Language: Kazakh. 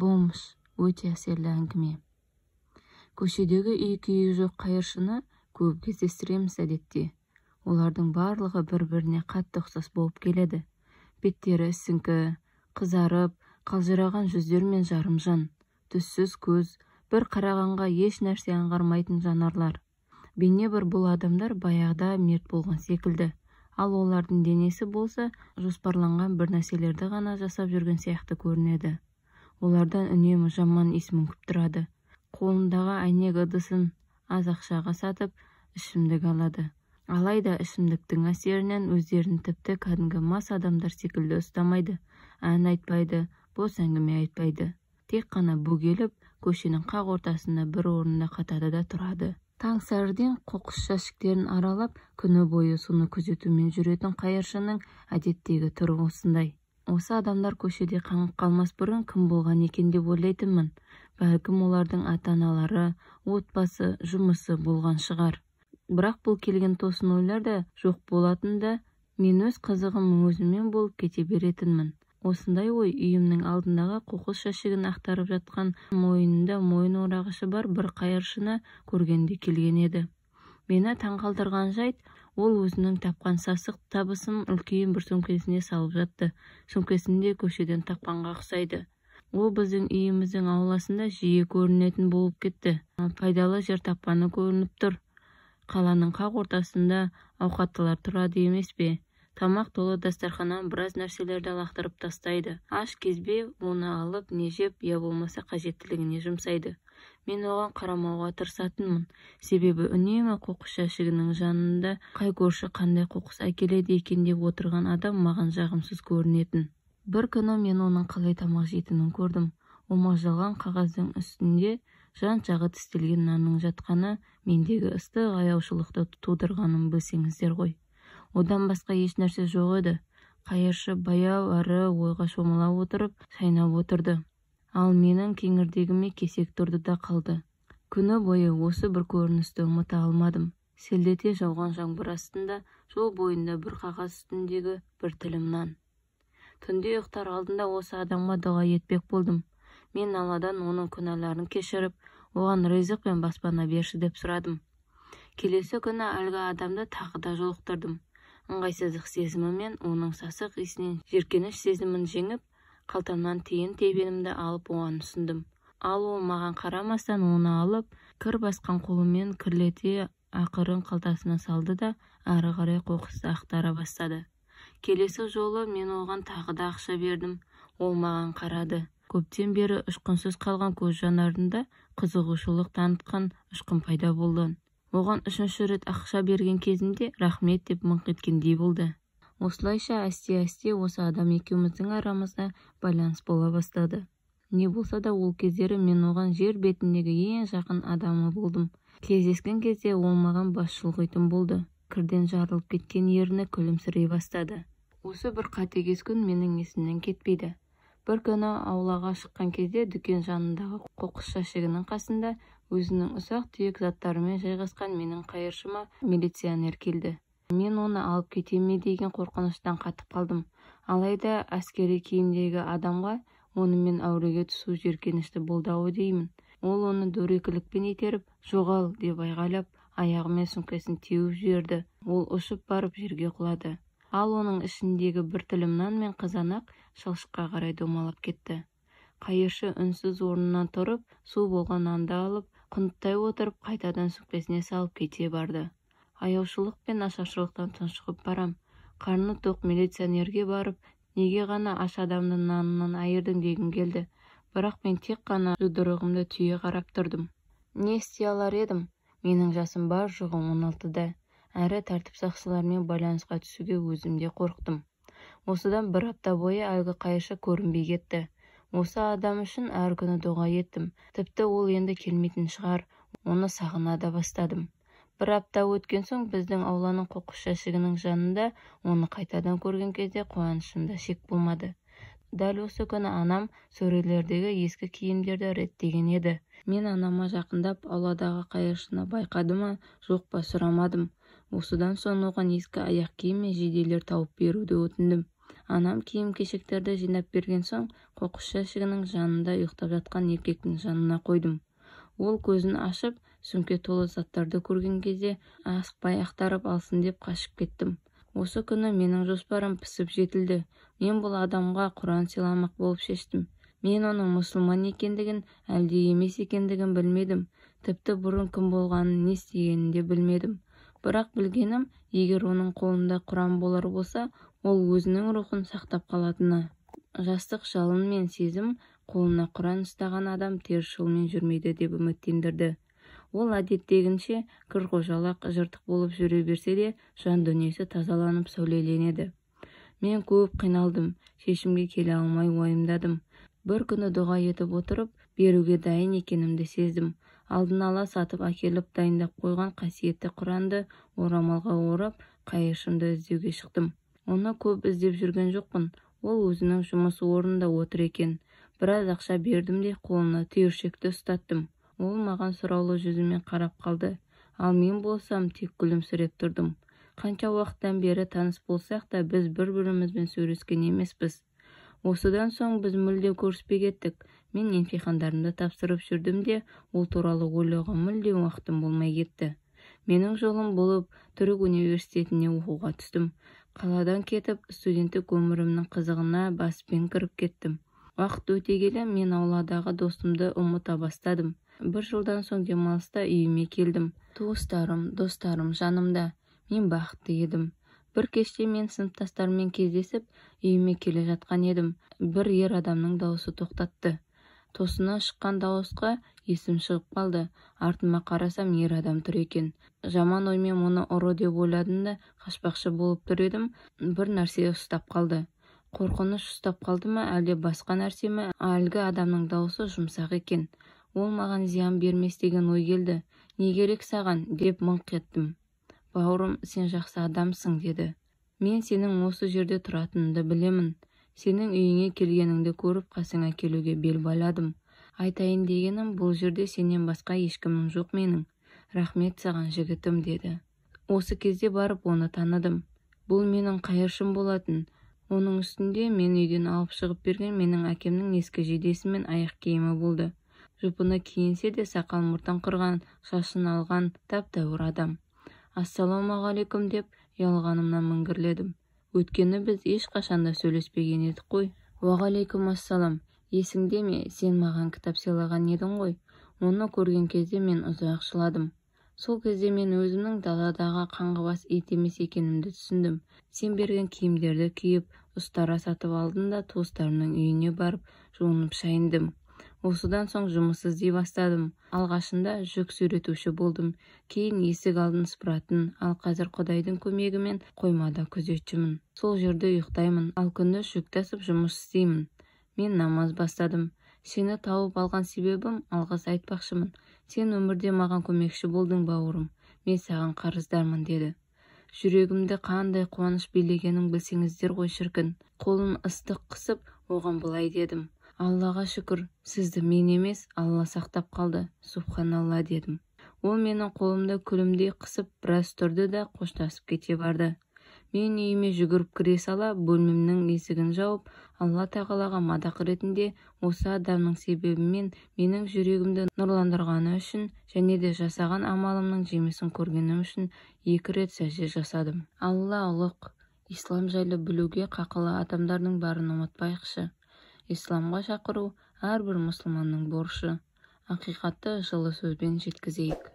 Бомж өте әсерлі әңгіме. Көшедегі үй-күйі жоқ қайыршыны көп кездестіреміз әдетте. Олардың барлығы бір-біріне қатты ұқсас болып келеді. Беттері ісіңкі, қызарып, қалжыраған жүздер мен жарымжан, түссіз көз, бір қарағанға еш нәрсе аңғармайтын жанарлар. Бейне бір бұл адамдар баяғыда мерт болған секілді. Ал олардың денесі болса, жоспарланған бір нәрселерді ғана жасап жүрген сияқты көрінеді. Олардан үнемі жаман иіс мүңкіп тұрады. Қолындағы әйнек ыдысын аз ақшаға сатып, ішімдік алады. Алайда ішімдіктің әсерінен өздерін тіпті кәдімгі мас адамдар секілді ұстамайды, ән айтпайды, бос әңгіме айтпайды. Тек қана бөгеліп, көшенің қақ ортасында бір орнында қатады да тұрады. Таң сәріден қоқыс жәшіктерін аралап, күні бойы соны күзетумен жүретін қайыршының әдеттегі түрі осындай. Осы адамдар көшеде қаңғып қалмас бұрын кім болған екен деп ойлайтынмын. Бәлкім олардың ата-аналары, отбасы, жұмысы болған шығар. Бірақ бұл келген тосын ойлар да жоқ болатын да, мен өз қызығым өзіммен болып кете беретінмін. Осындай ой үйімнің алдындағы қоқыс жәшігін ақтарып жатқан мойнында мойын орағышы бар бір қайыршыны көргенде келген еді. Мені таңғалдырған жайт, ол өзінің тапқан сасық табысын үлкен бір сөмкесіне салып жатты. Сөмкесінде көшеден тапқанға ұқсайды. Ол біздің үйіміздің ауласында жиі көрінетін болып кетті. Пайдалы жер тапқаны көрініп тұр. Қаланың қақ ортасында ауқаттылар тұрады емес пе? Тамақ толы дастарханнан біраз нәрселерді лақтырып тастайды. Аш кезбе оны алып, не жеп, я болмаса қажеттілігіне жұмсайды. Мен оған қарамауға тырысатынмын. Себебі үнемі қоқыс жәшігінің жанында қай көрші қандай қоқыс әкеледі екен деп отырған адам маған жағымсыз көрінетін. Бір күні мен оның қалай тамақ жейтінін көрдім. Омажалған қағаздың үстінде жан-жағы тістелген нанның жатқаны мендегі ыстық аяушылықты тудырғанын білсеңіздер ғой. Одан басқа еш нәрсе жоқ еді. Қайыршы баяу әрі ойға шомыла отырып, шайнап отырды. Ал менің кеңірдегіме кесек тұрды да қалды. Күні бойы осы бір көріністі ұмыта алмадым. Селдете жауған жаңбыр астында, жол бойында бір қағаз үстіндегі бір тілім нан. Түнде ұйықтар алдында осы адамға дұға етпек болдым. Мен Алладан оның күнәларын кешіріп, оған ризық пен баспана берші деп сұрадым. Келесі күні әлгі адамды тағы да жолықтырдым. Ыңғайсыздық сезімімен оның сасық иісінен жиіркеніш сезімін жеңіп, қалтамнан тиын тебенімді алып оған ұсындым. Ал ол маған қарамастан оны алып, кір басқан қолымен кірлете ақырын қалтасына салды да, әрі қарай қоқысты ақтара бастады. Келесі жолы мен оған тағы да ақша бердім. Ол маған қарады. Көптен бері ұшқынсыз қалған көз жанарында қызығушылық танытқан ұшқын пайда болды. Оған үшінші рет ақша берген кезімде рахмет деп мыңқ еткендей болды. Осылайша әсте-әсте осы адам екеуміздің арамызда байланыс бола бастады. Не болса да ол кездері мен оған жер бетіндегі ең жақын адамы болдым. Кездескен кезде ол маған бас шұлғитын болды. Кірден жарылып кеткен ерні күлімсірей бастады. Осы бір қатыгез күн менің есімнен кетпейді. Бір күні аулаға шыққан кезде дүкен жанындағы қоқыс жәшігінің қасында өзінің ұсақ-түйек заттарымен жайғасқан менің қайыршыма милиционер келді. Мен оны алып кете ме деген қорқыныштан қатып қалдым. Алайда әскери киімдегі адамға онымен әуреге түсу жиіркенішті болды-ау деймін. Ол оны дөрекілікпен итеріп, жоғал деп айғайлап, аяғымен сөмкесін теуіп жіберді. Ол ұшып барып жерге құлады. Ал оның ішіндегі бір тілім нан мен қызанақ шалшыққа қарай домалап кетті. Қайыршы үнсіз орнынан тұрып, су болған нанды алып, құнттай отырып, қайтадан сөмкесіне салып кете барды. Аяушылық пен ашаршылықтан тұншығып барам. Қарны тоқ милиционерге барып, неге ғана аш адамды нанынан айырдың дегім келді. Бірақ мен тек қана жұдырығымды түйе қарап тұрдым. Не істей алар едім? Менің жасым бар жоғы 16-да. Әрі тәртіп сақшыларымен байланысқа түсуге өзім де қорықтым. Осыдан бір апта бойы әлгі қайыршы көрінбей кетті. Осы адам үшін әр күні дұға еттім. Тіпті ол енді келмейтін шығар, оны сағына да бастадым. Бір апта өткен соң біздің ауланың қоқыс жәшігінің жанында оны қайтадан көрген кезде қуанышымда шек болмады. Дәл осы күні анам сөрелердегі ескі киімдерді реттеген еді. Мен анама жақындап ауладағы қайыршыны байқады ма, жоқ па сұрамадым. Осыдан соң оған ескі аяқ киім мен жейделер тауып беруді өтіндім. Анам киім-кешектерді жинап берген соң, қоқыс жәшігінің жанында ұйықтап жатқан еркектің жанына қойдым. Ол көзін ашып, сөмке толы заттарды көрген кезде асықпай ақтарып алсын деп қашып кеттім. Осы күні менің жоспарым пісіп жетілді. Мен бұл адамға Құран сыйламақ болып шештім. Мен оның мұсылман екендігін, әлде емес екендігін білмедім. Тіпті бұрын кім болғанын, не істегенін де білмедім. Бірақ білгенім, егер оның қолында Құран болар болса, ол өзінің рухын сақтап қалатыны. Жастық жалын мен сезім қолына Құран ұстаған адам теріс жолмен жүрмейді деп үміттендірді. Ол әдеттегінше кір-қожалақ, жыртық болып жүре берсе де, жан дүниесі тазаланып сәулеленеді. Мен көп қиналдым, шешімге келе алмай уайымдадым. Бір күні дұға етіп отырып, беруге дайын екенімді сездім. Алдын ала сатып әкеліп дайындап қойған қасиетті Құранды орамалға орап, қайыршымды іздеуге шықтым. Оны көп іздеп жүрген жоқпын. Ол өзінің жұмыс орнында отыр екен. Біраз ақша бердім де қолына түйіршекті ұстаттым. Ол маған сұраулы жүзімен қарап қалды. Ал мен болсам тек күлімсіреп тұрдым. Қанша уақыттан бері таныс болсақ та, біз бір-бірімізбен сөйлескен емеспіз. Осыдан соң біз мүлде көріспей кеттік. Мен емтихандарымды тапсырып жүрдім де, ол туралы ойлауға мүлде уақытым болмай кетті. Менің жолым болып, Түрік университетіне оқуға түстім. Қаладан кетіп, студенттік өмірімнің қызығына баспен кіріп кеттім. Уақыт өте келе мен ауладағы досымды ұмыта бастадым. Бір жылдан соң демалыста үйіме келдім. Туыстарым, достарым жанымда. Мен бақытты едім. Бір кеште мен сыныптастарыммен кездесіп, үйіме келе жатқан едім. Бір ер адамның дауысы тоқтатты. Тосына шыққан дауысқа есім шығып қалды. Артыма қарасам, ер адам тұр екен. Жаман оймен мұны ұры деп ойладым да, қашпақшы болып тұр едім, бір нәрсе ұстап қалды. Қорқыныш ұстап қалды ма, әлде басқа нәрсе ме? Әлгі адамның дауысы жұмсақ екен. Ол маған зиян бермес деген ой келді. Не керек саған, деп мыңқ еттім. Бауырым, сен жақсы адамсың, деді. Мен сенің осы жерде тұратыныңды білемін. Сенің үйіңе келгеніңді көріп, қасыңа келуге бел байладым. Айтайын дегенім, бұл жерде сенен басқа ешкімім жоқ менің. Рахмет саған, жігітім, деді. Осы кезде барып оны таныдым. Бұл менің қайыршым болатын. Оның үстінде мен үйден алып шығып берген менің әкемнің ескі жейдесі мен аяқ киімі болды. Жұпыны киінсе де сақал мұртын қырған, шашын алған тәп-тәуір адам. Ассалаумағалейкум деп ұялғанымнан міңгірледім. Өйткені біз ешқашанда сөйлеспеген едік қой. Уағалейкум ассалам. Есіңде ме, сен маған кітап сыйлаған едің ғой. Оны көрген кезде мен ұзақ жыладым. Сол кезде мен өзімнің даладағы қаңғыбас ит емес екенімді түсіндім. Сен берген киімдерді киіп, ұстара сатып алдым да туыстарымның үйіне барып жуынып шайындым. Осыдан соң жұмыс іздей бастадым. Алғашында жүк сүйретуші болдым. Кейін есік алдын сыпыратын, ал қазір Құдайдың көмегімен қоймада күзетшімін. Сол жерде ұйықтаймын, ал күндіз жүк тасып жұмыс істеймін. Мен намаз бастадым. Сені тауып алған себебім алғыс айтпақшымын. Сен өмірде маған көмекші болдың, бауырым. Мен саған қарыздармын, деді. Жүрегімді қандай қуаныш билегенін білсеңіздер ғой, шіркін. Қолын ыстық қысып, оған былай дедім. Аллаға шүкір, сізді мен емес, Алла сақтап қалды. Субханалла, дедім. Ол менің қолымды күлімдей қысып, біраз тұрды да қоштасып кете барды. Мен үйіме жүгіріп кіре сала, бөлмемнің есігін жауып, Алла тағалаға мадақ ретінде осы адамның себебімен менің жүрегімді нұрландырғаны үшін және де жасаған амалымның жемісін көргенім үшін 2 рет сәжде жасадым. Алла ұлық, ислам жайлы білуге қақылы адамдардың барын ұмытпайықшы. Исламға шақыру әрбір мұсылманның борышы. Ақиқатты жылы сөзбен жеткізейік.